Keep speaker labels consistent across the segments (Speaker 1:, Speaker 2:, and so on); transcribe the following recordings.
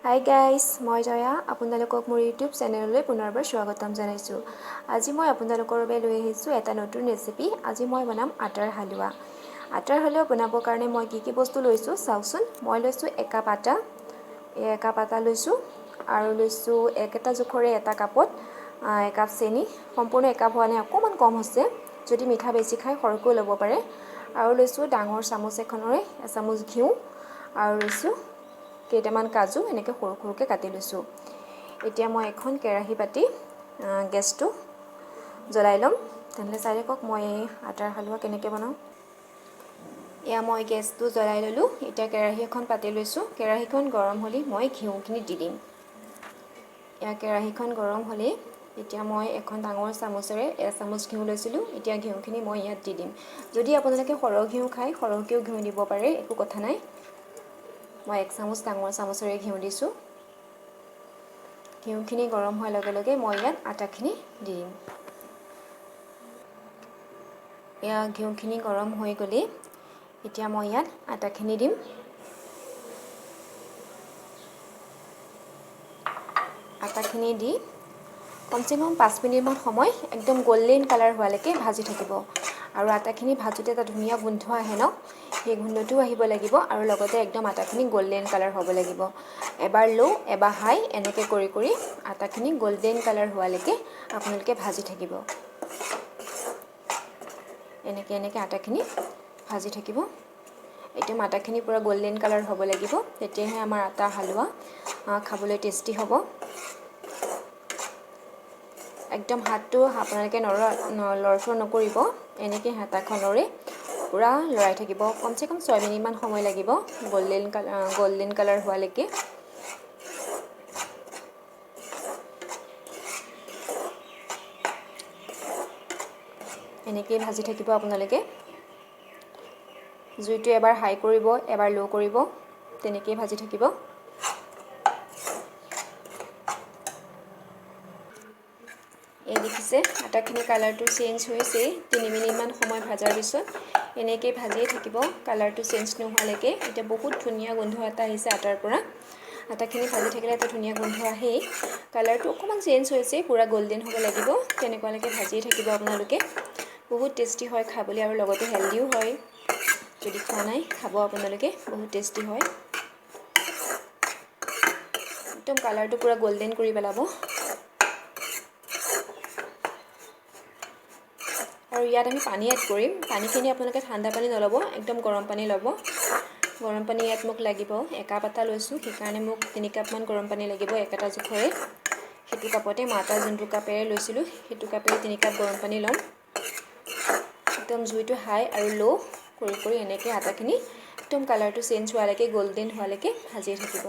Speaker 1: Hi guys, মই জয়া আপোনালোকক মোৰ ইউটিউব চেনেললৈ পুনৰবাৰ স্বাগতম জনাইছোঁ। আজি মই আপোনালোকৰ বাবে লৈ আহিছোঁ এটা নতুন ৰেচিপি। আজি মই বনাম আটাৰ হালোৱা। আটাৰ হালোৱা বনাবৰ কাৰণে মই কি কি বস্তু লৈছোঁ চাওকচোন। মই লৈছোঁ একাপ আটা, এই একাপ আটা লৈছোঁ আৰু লৈছোঁ একেটা জোখৰে এটা কাপত একাপ চেনি। সম্পূৰ্ণ একাপ হোৱা নাই, অকণমান কম হৈছে। যদি মিঠা বেছি খায় সৰহকৈও ল'ব পাৰে। আৰু লৈছোঁ ডাঙৰ চামুচ এখনৰে এচামুচ ঘিউ আৰু লৈছোঁ কেইটামান কাজু, এনেকৈ সৰু সৰুকৈ কাটি লৈছোঁ। এতিয়া মই এখন কেৰাহী পাতি গেছটো জ্বলাই ল'ম। তেনেহ'লে চাই থাকক মই আটাৰ হালোৱা কেনেকৈ বনাওঁ। এয়া মই গেছটো জ্বলাই ল'লোঁ। এতিয়া কেৰাহী এখন পাতি লৈছোঁ। কেৰাহীখন গৰম হ'লেই মই ঘিউখিনি দি দিম। এয়া কেৰাহীখন গৰম হ'লেই এতিয়া মই এখন ডাঙৰ চামুচেৰে এচামুচ ঘিউ লৈছিলোঁ। এতিয়া ঘিউখিনি মই ইয়াত দি দিম। যদি আপোনালোকে সৰহ ঘিউ খায় সৰহকৈও ঘিউ দিব পাৰে, একো কথা নাই। মই এক চামুচ ডাঙৰ চামুচেৰে ঘিউ দিছোঁ। ঘিউখিনি গৰম হোৱাৰ লগে লগে মই ইয়াত আটাখিনি দি দিম। এয়া ঘিউখিনি গৰম হৈ গ'লেই এতিয়া মই ইয়াত আটাখিনি দিম। আটাখিনি দি কমচে কম 5 মিনিটমান সময় একদম গল্ডেন কালাৰ হোৱালৈকে ভাজি থাকিব। আৰু আটাখিনি ভাজোঁতে এটা ধুনীয়া গোন্ধ আহে ন, সেই গোন্ধটোও আহিব লাগিব আৰু লগতে একদম আটাখিনি গল্ডেন কালাৰ হ'ব লাগিব। এবাৰ ল' এবাৰ হাই এনেকৈ কৰি কৰি আটাখিনি গল্ডেন কালাৰ হোৱালৈকে আপোনালোকে ভাজি থাকিব। এনেকৈ এনেকৈ আটাখিনি ভাজি থাকিব। একদম আটাখিনি পূৰা গল্ডেন কালাৰ হ'ব লাগিব, তেতিয়াহে আমাৰ আটা হালোৱা খাবলৈ টেষ্টি হ'ব। একদম হাতটো আপোনালোকে লৰচৰ নকৰিব, এনেকৈ হাতাখনৰে পূৰা লৰাই থাকিব। কমচে কম 6 মিনিটমান সময় লাগিব গল্ডেন কালাৰ হোৱালৈকে। এনেকৈয়ে ভাজি থাকিব আপোনালোকে। জুইটো এবাৰ হাই কৰিব, এবাৰ ল' কৰিব, তেনেকৈয়ে ভাজি থাকিব। এই দেখিছে আটাখিনি কালাৰটো চেঞ্জ হৈছে। 3 মিনিটমান সময় ভজাৰ পিছত এনেকৈ ভাজিয়ে থাকিব কালাৰটো চেঞ্জ নোহোৱালৈকে। এতিয়া বহুত ধুনীয়া গোন্ধ এটা আহিছে আটাৰ পৰা। আটাখিনি ভাজি থাকিলে এটা ধুনীয়া গোন্ধ আহেই। কালাৰটো অকণমান চেঞ্জ হৈছে, পূৰা গল্ডেন হ'ব লাগিব। তেনেকুৱালৈকে ভাজিয়ে থাকিব আপোনালোকে। বহুত টেষ্টি হয় খাবলৈ আৰু লগতে হেল্ডিও হয়। যদি খোৱা নাই খাব আপোনালোকে, বহুত টেষ্টি হয়। একদম কালাৰটো পূৰা গল্ডেন কৰি পেলাব। আৰু ইয়াত আমি পানী এড কৰিম। পানীখিনি আপোনালোকে ঠাণ্ডা পানী নল'ব, একদম গৰম পানী ল'ব। গৰম পানী ইয়াত মোক লাগিব, একাপ আটা লৈছোঁ সেইকাৰণে মোক 3 কাপমান গৰম পানী লাগিব একেটা জোখৰে। সেইটো কাপতে মই আটা যোনটো কাপেৰে লৈছিলোঁ সেইটো কাপেৰে 3 কাপ গৰম পানী ল'ম। একদম জুইটো হাই আৰু ল' কৰি কৰি এনেকৈ আটাখিনি একদম কালাৰটো চেঞ্জ হোৱালৈকে, গল্ডেন হোৱালৈকে ভাজিয়ে থাকিব।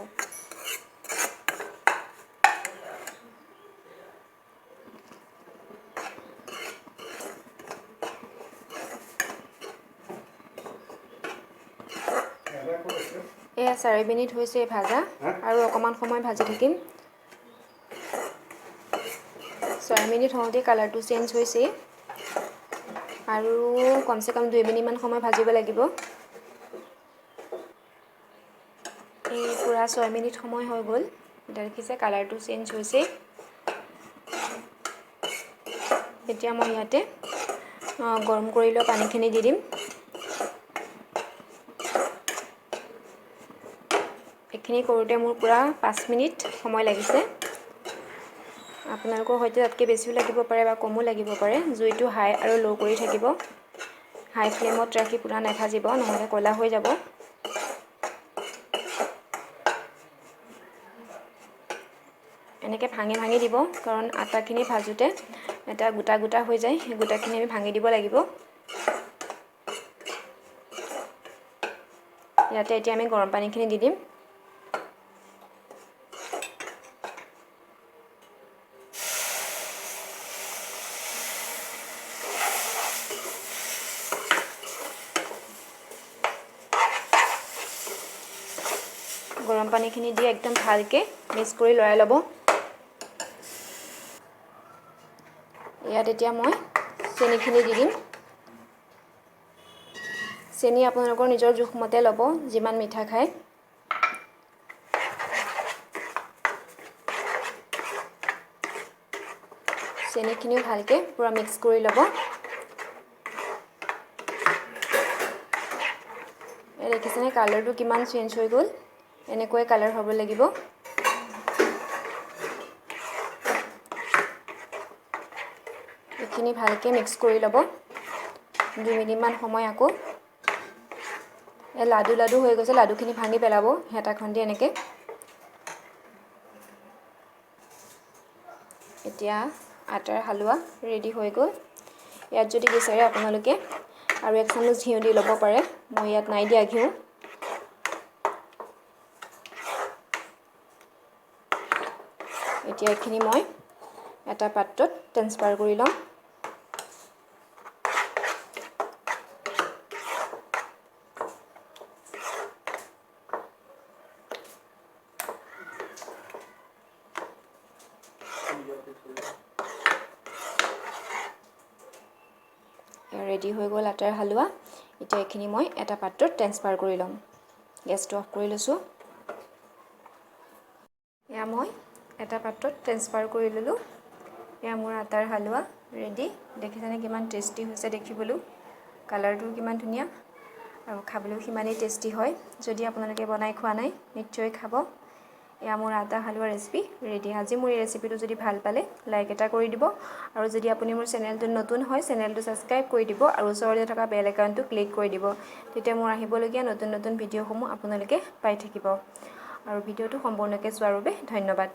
Speaker 1: এয়া 4 মিনিট হৈছে ভাজা আৰু অকণমান সময় ভাজি থাকিম। 6 মিনিট হওঁতে কালাৰটো চেঞ্জ হৈছে আৰু কমচে কম 2 মিনিটমান সময় ভাজিব লাগিব। এই পূৰা 6 মিনিট সময় হৈ গ'ল। এতিয়া দেখিছে কালাৰটো চেঞ্জ হৈছে। এতিয়া মই ইয়াতে গৰম কৰি লোৱা পানীখিনি দি দিম। এইখিনি কৰোঁতে মোৰ পূৰা 5 মিনিট সময় লাগিছে। আপোনালোকৰ হয়তো তাতকৈ বেছিও লাগিব পাৰে বা কমো লাগিব পাৰে। জুইটো হাই আৰু ল' কৰি থাকিব। হাই ফ্লেমত ৰাখি পূৰা নাভাজিব, নহ'লে ক'লা হৈ যাব। এনেকৈ ভাঙি ভাঙি দিব, কাৰণ আটাখিনি ভাজোঁতে এটা গোটা গোটা হৈ যায়, সেই গোটাখিনি আমি ভাঙি দিব লাগিব। ইয়াতে এতিয়া আমি গৰম পানীখিনি দি দিম। গৰম পানীখিনি দি একদম ভালকৈ মিক্স কৰি লৰাই ল'ব। ইয়াত এতিয়া মই চেনিখিনি দি দিম। চেনি আপোনালোকৰ নিজৰ জোখমতে ল'ব, যিমান মিঠা খায়। চেনিখিনিও ভালকৈ পূৰা মিক্স কৰি ল'ব। দেখিছেনে কালাৰটো কিমান চেঞ্জ হৈ গ'ল? এনেকুৱাই কালাৰ হ'ব লাগিব। এইখিনি ভালকৈ মিক্স কৰি ল'ব 2 মিনিটমান সময়। আকৌ এই লাডু লাডু হৈ গৈছে, লাডুখিনি ভাঙি পেলাব হেতাখন দি এনেকৈ। এতিয়া আটাৰ হালোৱা ৰেডি হৈ গ'ল। ইয়াত যদি বিচাৰে আপোনালোকে আৰু 1 চামুচ ঘিউ দি ল'ব পাৰে, মই ইয়াত নাই দিয়া ঘিউ। এতিয়া এইখিনি মই এটা পাত্ৰত ট্ৰেন্সফাৰ কৰি ল'ম। ৰেডি হৈ গ'ল আটাৰ হালোৱা। এতিয়া এইখিনি মই এটা পাত্ৰত ট্ৰেন্সফাৰ কৰি ল'ম। গেছটো অফ কৰি লৈছোঁ। এয়া মই এটা পাত্ৰত ট্ৰেন্সফাৰ কৰি ল'লোঁ। এয়া মোৰ আটাৰ হালোৱা ৰেডি। দেখিছেনে কিমান টেষ্টি হৈছে দেখিবলৈও, কালাৰটোও কিমান ধুনীয়া আৰু খাবলৈও সিমানেই টেষ্টি হয়। যদি আপোনালোকে বনাই খোৱা নাই নিশ্চয় খাব। এয়া মোৰ আটা হালোৱা ৰেচিপি ৰেডি। আজি মোৰ এই ৰেচিপিটো যদি ভাল পালে লাইক এটা কৰি দিব, আৰু যদি আপুনি মোৰ চেনেলটোত নতুন হয় চেনেলটো ছাবস্ক্ৰাইব কৰি দিব আৰু ওচৰতে থকা বেল আইকনটো ক্লিক কৰি দিব। তেতিয়া মোৰ আহিবলগীয়া নতুন নতুন ভিডিঅ'সমূহ আপোনালোকে পাই থাকিব। আৰু ভিডিঅ'টো সম্পূৰ্ণকৈ চোৱাৰ বাবে ধন্যবাদ।